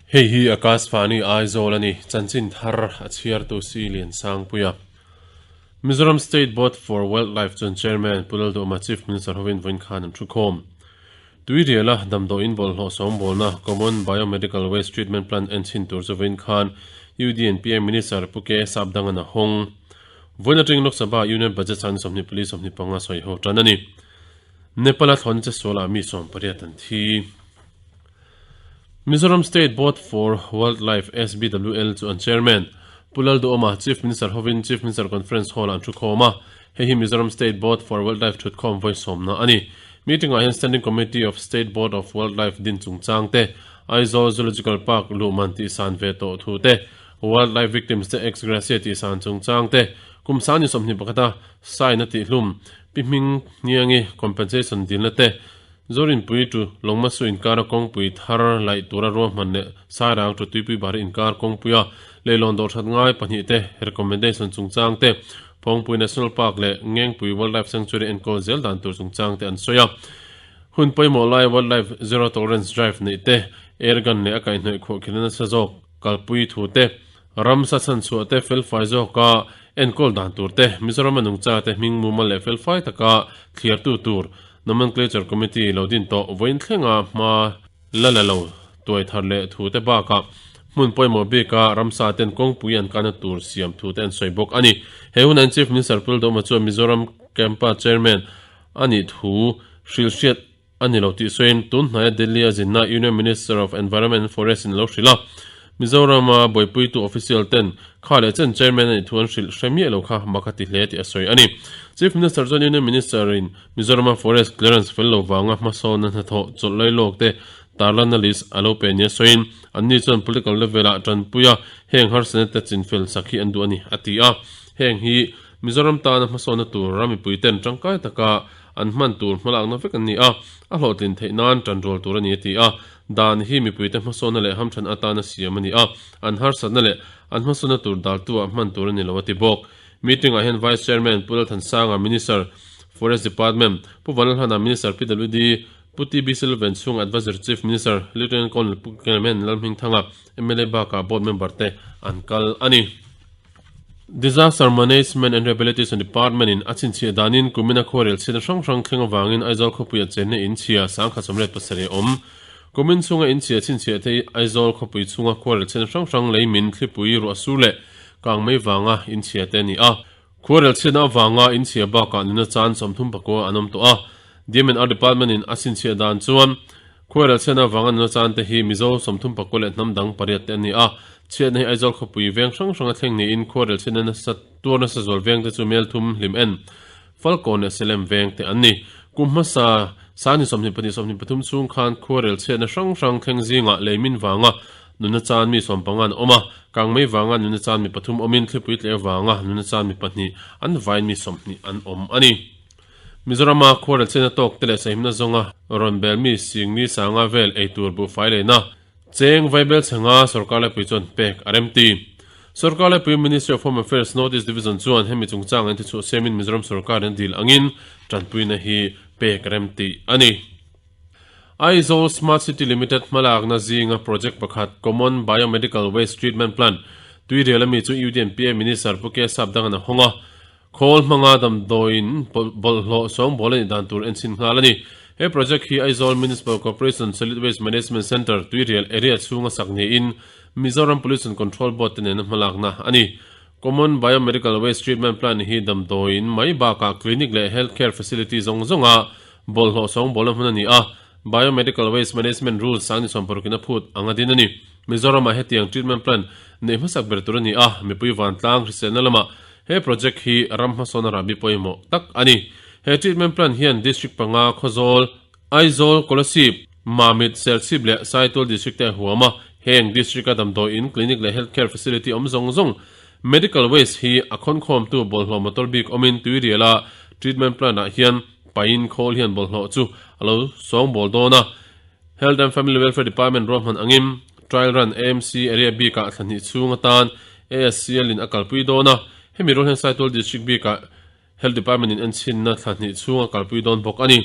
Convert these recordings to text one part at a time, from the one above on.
Hei hi Akashvani Aizawl a ni, chanchin thar a chhiartu Si Liansangpuia. Mizoram State Board for Wildlife chuan Chairman Pu Lalduhma Chief Minister hovin vawiin khan an thukhawm. Tuiriala damdawiin bawlhhlawh sawngbawlna Common Biomedical Waste Treatment Plant en chhin tur chu vawiin khan UDNPA Minister Pu K Sapdangan a hawng. Vawiin atangin Lok Sabha Union Budget sang ni 24 25 sawi ho tan a ni. Nepal-a thlawhna che sualah mi 18 an thi. Mizoram State Board for Wildlife, SBWL, chu an Chairman, Pu Lalduhawma, Chief Minister hovin Chief Minister Conference Hall-ah an thukhawm a. Hei hi Mizoram State Board for Wildlife thutkhawm vawi sawmna a ni. Meeting-ah hian Standing Committee of State Board of Wildlife din chungchang te, Aizawl Zoological Park luhman tihsan ve tawh thu te, Wildlife Victims te ex gratia tihsan chungchang te, kum sang ni 21 a sign a tihhlum Pi Hming Hniangi compensation dilna te, Zorinpui tu Lawngmasu inkara kawngpui thar laih tura ruahman leh Sairang tu Tuipui Bari inkar kawngpuia leilawn dawh that ngai pahnihte recommendation chungchang te, Phawngpui National Park leh Ngengpui Wildlife Sanctuary enkawl zel dan tur chungchang te an sawi a. Hun pawimawh lai Wildlife Zero Tolerance Drive neih te, air gun leh a kaihhnawih khuahkhirhna nasa zawk kalpui thu te, Ramsa chhanchhuah te felfai zawka enkawl dan tur te, Mizorama nungcha te hming mumal leh felfai taka thliartu tur Nomenclature Committee lo din tawh vawiin thlenga hma la la lo tuai thar leh thu te bakah hmun pawimawh bika ramsa ten kawngpui an kana tur siam thu te an sawi bawk a ni. He hunain Chief Minister Pu Lalduhoma chuan Mizoram Campa Chairman a nih thu hrilhhriat a ni lo tih sawiin tun hnaia Delhi a zinna Union Minister of Environment and Forest in a lo hrilh a. Mizorama buaipuitu official ten kha leh chen chairman a nih thu an hrilh hre miah lo kha mak a ti hle tih a sawi a ni. Chief Minister chuan Union Minister in Mizorama forest clearance fel lo vanga hmasawnna hnathawh chawlh lai lawk te tarlanna list a lo pe nia sawiin anni chuan political level ah tanpuia heng harsatna te chinfel sak hi an duh a ni a ti a. Heng hi Mizoram tana hmasawnna tur ram mipui ten tangkai taka An hman tur hmalakna vek an ni a, a hlawhtlin theih nan tan rual tur a ni a ti a. Dan hi mipuite hmasawnna leh hamthan atana siam a ni a, an harsatna leh an hmasawnna tur daltu-ah hman tur a ni lo a ti bawk. Meeting-ah hian Vice Chairman Pu Lalthansanga, Minister, Forest Department, Pu Vanlalhana, Minister, PWD, Pu TB Silven chhung Adviser Chief Minister, Lieutenant Colonel Pu Clement Lalhmingthanga, mla bakah Board member te an kal a ni. Disaster Management and Rehabilitation Department in a chhinchhiah danin kumina khuarel chhiatna hrang hrang thleng avangin Aizawl khawpuia chenna in chhia 1107 a awm. Kumin chhunga in chhia chhinchhiah te hi Aizawl khawpui chhunga khuarel chhiatna hrang hrang lei min, thlipui, ruah sur leh kang mai vanga in chhia te a ni a. Khuarel chhiatna avanga in chhia bakah nuna chan 34 an awm tawh a. DMNR Department in a chhinchhiah dan chuan Khuairel chhiatna avanga nuna chan te hi Mizo 34 leh hnam dang pariat te an ni a. Chhiatna hi Aizawl khawpui veng hrang hranga thleng niin khuarel chhiatna nasa tuar nasa zual veng te chu Melthum, Hlim En, Falkawn leh Selem veng te an ni. Kum hmasa Sani 22 23 chhung khan khuarel chhiatna hrang hrang thleng zingah leimin vanga nuna chan mi 15 an awm a, kangmei vanga nuna chan mi pathum awmin thlipui tleh vanga nuna chan mi pahnih an vain mi 20 an awm a ni. Mizorama khuarel chhiatna tawk te leh sahimna zawnga rawn bel mi Singni Sanga vel eitur buhfai leina Cheng Vaibel chhanga sorkar laipui chuan pek a remti. Sorkar laipui Ministry of Home Affairs North East Division chuan hemi chungchang an thichhuah siamin Mizoram sorkar in a dil angin tanpuina hi pek a remti a ni. Aizawl Smart City Limited hmalakna zinga project pakhat Common Biomedical Waste Treatment Plant Tuirial ami chu UDNPA Minister Pu K Sapdangan a hawng a. Khawl hmanga damdawiin bawlhhlawh sawngbawl a nih dan tur enchhin nghal a ni. He project hi Aizawl Municipal Corporation Solid Waste Management Centre, Tuirial area chhunga sak niin Mizoram Pollution Control Board te nena hmalakna a ni. Common Biomedical Waste Treatment Plant hi damdawiin mai bakah clinic leh health care facility zawng zawnga bawlhhlawh sawngbawlna hmun a ni a, Biomedical Waste Management Rules 2006 in a phut anga din a ni. Mizoramah hetiang treatment plant neih hmasak ber tur a ni a, mipui vantlang hriselna lamah He project hi ram hmasawn a rahbi pawimawh tak a ni. He treatment plant hian district panga Khawzawl, Aizawl, Kolasib, Mamit, Serchhip leh Saitual district te a huam a. Heng district a damdawi in, clinic leh health care facility awm zawng zawng medical waste hi a khawnkhawmtu bawlhhlawh motor bik awmin Tuiriala treatment plant ah hian pain khawl hian bawlhhlawh chu a lo sawngbawl dawn a. Health and Family Welfare Department ruahman angin trial run AMC area bikah thla hnih chhung atan ASCL in a kalpui dawn a, hemi rual hian Saitual District bikah Health Department in enchhinna thla hnih chhung a kalpui dawn bawk a ni.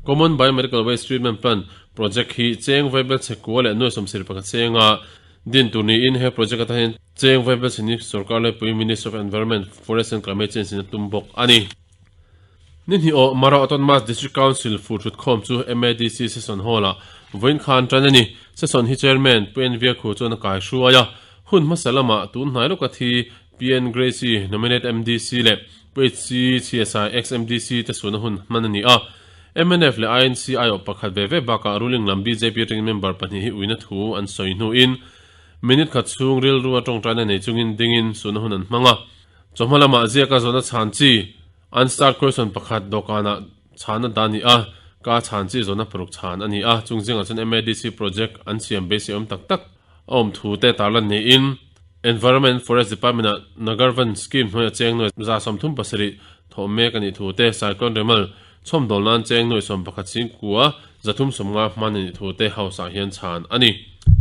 Common Biomedical Waste Treatment Plant project hi cheng vaibel chhe kua leh nuai 71 chenga. Din tur niin he project atan hian cheng vaibel sini sorkar laipui Ministry of Environment, Forest and Climate Change in a tum bawk a ni. Ni hnih awh Mara Autonomous District Council fur thutkhawm chu MADC Session Hall-ah vawiin khan tan a ni. Session hi Chairman Pu NV Akhu chuan a kai hruai a. Hun hmasa lamah tun hnai lawka thi PN Gracie, Nominate MDC leh Pu HC Chhiasa, Ex-MDC te suhna hun hman a ni a. Mnf leh INC aiawh pakhat ve ve bakah ruling lam bjp atangin member pahnih hi uina thu an sawi hnuin minute khat chhung rilru a tawngtaina nei chungin dingin suhna hun an hmang a. Chawhma lamah ziaka zawhna chhan chi unstarred question pakhat dawhkanah chhana dah a ni a, ka chhan chi zawhna paruk chhan a ni a, chung zingah chuan MADC project an siam beisei awm tak tak a awm thu te tarlan niin Environment and Forest Department-ah Nagarvan Scheme hnuaia cheng nuai 37 thawh mek a nih thu te, Cyclone Remal chhawmdawl nan cheng nuai 11 singkua 350 hman a nih thu te House-ah hian chhan a ni.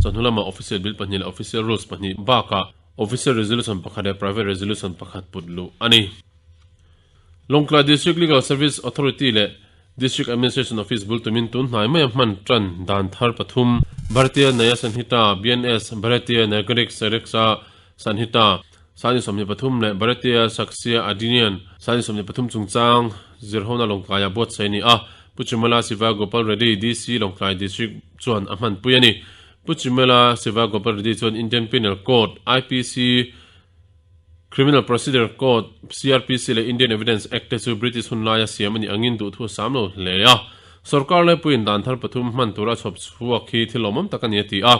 Chawhnu lamah Official Bill pahnih leh Official Rules pahnih bakah Official Resolution pakhat leh Private Resolution pakhat put luh a ni. Lawngtlai District Legal Service Authority leh District Administration Office bul tumin tun hnai maia hman tan dan thar pathum, Bharatiya Nyaya Sanhita, BNS, Bharatiya Nagarik Suraksha Sanhita, Sani 23 leh Bharatiya Sakshya Adhiniyam, Sani 23 chungchang zirhona Lawngtlaiah buatsaih a ni a, Pu Chimala Siva Gopal Reddy, DC, Lawngtlai District chuan a hmanpui a ni. Pu Chimala Siva Gopal Reddy chuan Indian Penal Code, IPC, Criminal Procedure Code, CrPC, leh Indian Evidence Act te chu British hun laia siam a nih angin duhthu a sam lo hle a. Sorkar laipuiin dan thar pathum hman tura chhawp chhuak hi thil lawmawm tak a ni a ti a.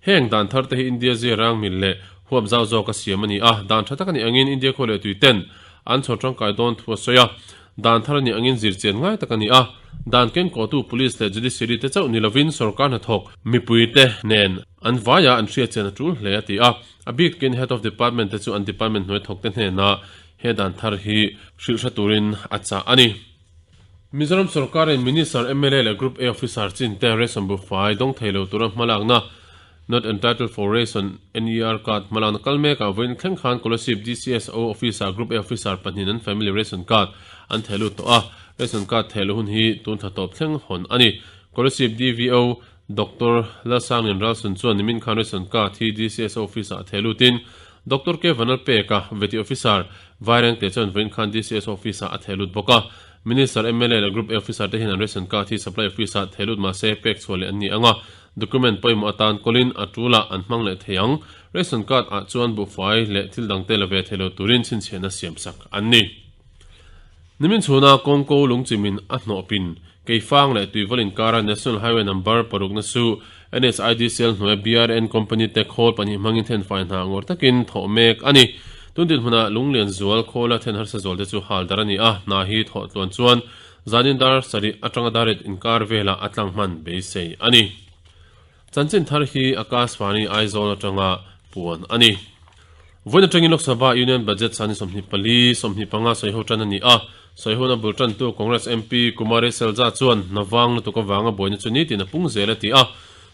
Heng dan thar te hi India zia rang mil leh huap zau zawka siam a ni a, dan tha tak a nih angin India khua leh tui ten an chhawr tangkai dawn thu a sawi a. Dan thar a nih angin zirchian ngai tak a ni a, dan kenkawhtu Police leh Judiciary te chauh ni lovin sorkar hnathawk mipuite nen an vaia an hriatchian a tul hle a ti a. A bik takin Head of Department te chu an department hnuai thawkte hnenah he dan thar hi hrilh hre turin a chah a ni. Mizoram sorkarin Minister, mla leh Group A officer chin te ration buhfai dawng thei lo tura hmalakna Not Entitled for Ration, NER, card hmalakna kal mekah vawiin thleng khan Kolasib DCSO office-ah Group A officer pahnihin an family ration card an theh lut tawh a, ration card theh luh hun hi tun thla tawp thleng hawn a ni. Kolasib DVO Doctor Lalsanglian Ralsun chuan nimin khan ration card hi DCSO office-ah theh lutin Doctor K Vanlalpeka, Vety Officer, Vairengte chuan vawiin khan DCSO office-ah a theh lut bawk a. Minister, mla leh Group A officer te hian an ration card hi supply office-ah theh lut mahse pek chhuah leh an ni ang a, document pawimawh atan kawlin a tulah an hmang leh thei ang. Ration card ah chuan buhfai leh thil dangte la ve thei lo turin chhinchhiahna siamsak an ni. Nimin chhuna kawngko lungchimin a hnawhpin Keifang leh Tuival inkara National Highway Number parukna chu NHIDCL hnuaia BRN Company te khawl pahnih hmangin thenfai hna ngawr takin thawh mek a ni. Tun dinhmunah Lunglian zual khawla then harsa zual te chu hal dar a ni a, hna hi thawh tluan chuan zanin dar sarih atanga dar riat inkar velah a tlang hman beisei a ni. Chanchin thar hi Akashvani Aizawl atanga puan a ni. Vawiin atangin Lok Sabha Union Budget sani 24, 25 sawiho tan a ni a. Sawihona bul tantu Congress MP Kumari Selja chuan hna vang lutuk avanga buaina chu nitin a pung zel a ti a.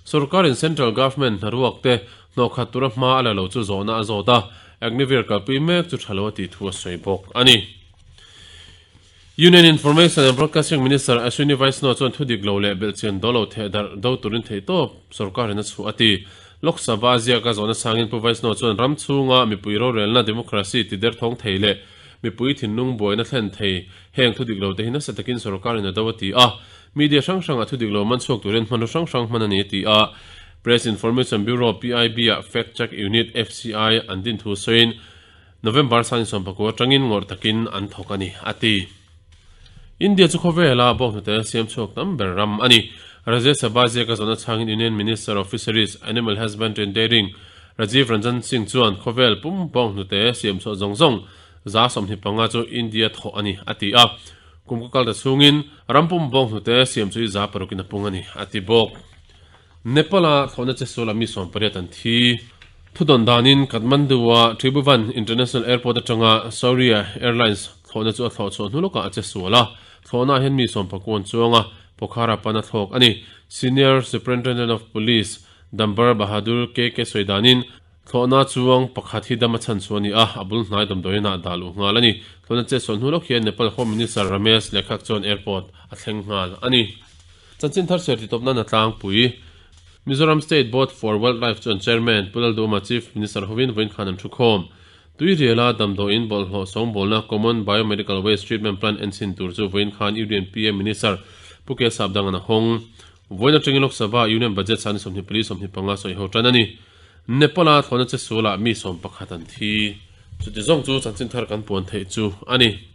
Sorkarin Central Government hnaruak te hnawhkhat tura hma a la lo chu zawhna a zawt a, Agniveer kalpui mek chu tha lo a tih thu a sawi bawk a ni. Union Information and Broadcasting Minister Ashwini Vaishnaw chuan thu dik lo leh belhchian do lo theh darh do turin theihtawp sorkarin a chhuah a ti. Lok Sabha ziaka zawhna sangin Pu Vaishnaw chuan ram chhunga mipui rorelna democracy ti derthawng thei leh mipui thinlung buaina thlen thei heng thu dik lo te hi nasa takin sorkarin a do a ti a. Media hrang hrangah thu dik lo man chhuak turin hmanraw hrang hrang hman a ni a ti a. Press Information Bureau, PIB, ah Fact Check Unit, FCI, an din thu sawiin, November sani sawmpakua atangin ngawrh takin an thawk a ni, a ti. India chu khawvela bawnghnute siam chhuak tam ber ram a ni. Rajya Sabha ziaka zawhna chhangin Union Minister of Fisheries, Animal Husbandry and Dairying, Rajiv Ranjan Singh chuan khawvel pum bawnghnute siam chhuah zawng zawng 25 chu India thawh a ni, a ti a. Kum ka kal ta chhungin ram pum bawnghnute siam chu i 6% in a pung a ni, a ti bawk. Nepal-a thlawhna che suala mi 18 an thi. Thudawn danin Kathmandu-a Tribhuvan International Airport atanga Saurya Airlines thlawhna chu a thlawh chhuah hnu lawkah a che sual a. Thlawhnaah hian mi sawmpakua an chuang a, Pokhara pan a thlawk a ni. Senior Superintendent of Police Dambar Bahadur KK sawi danin thlawhna chuang pakhat hi dam a chhan chhuah a ni a, a bul hnai damdawiinah dah luh nghal a ni. Thlawhna che sual hnu lawk hian Nepal Home Minister Ramesh Lekhak chuan airport a thleng nghal a ni. Chanchin thar chhiar titawp nan a tlangpui. Mizoram State Board for Wildlife chuan Chairman, Pu Lalduhoma Chief Minister hovin vawiin khan an thukhawm. Tuiriala damdawiin bawlhhlawh sawngbawlna Common Biomedical Waste Treatment Plant enchhin tur chu vawiin khan Union PM Minister Pu K Sapdangan a hawng. Vawiin atangin Lok Sabha Union Budget sani 24 25 sawi ho tan a ni. Nepal-a thlawhna che sualah mi 11 an thi. Chuti zawng chu chanchin thar kan puan theih chu a ni.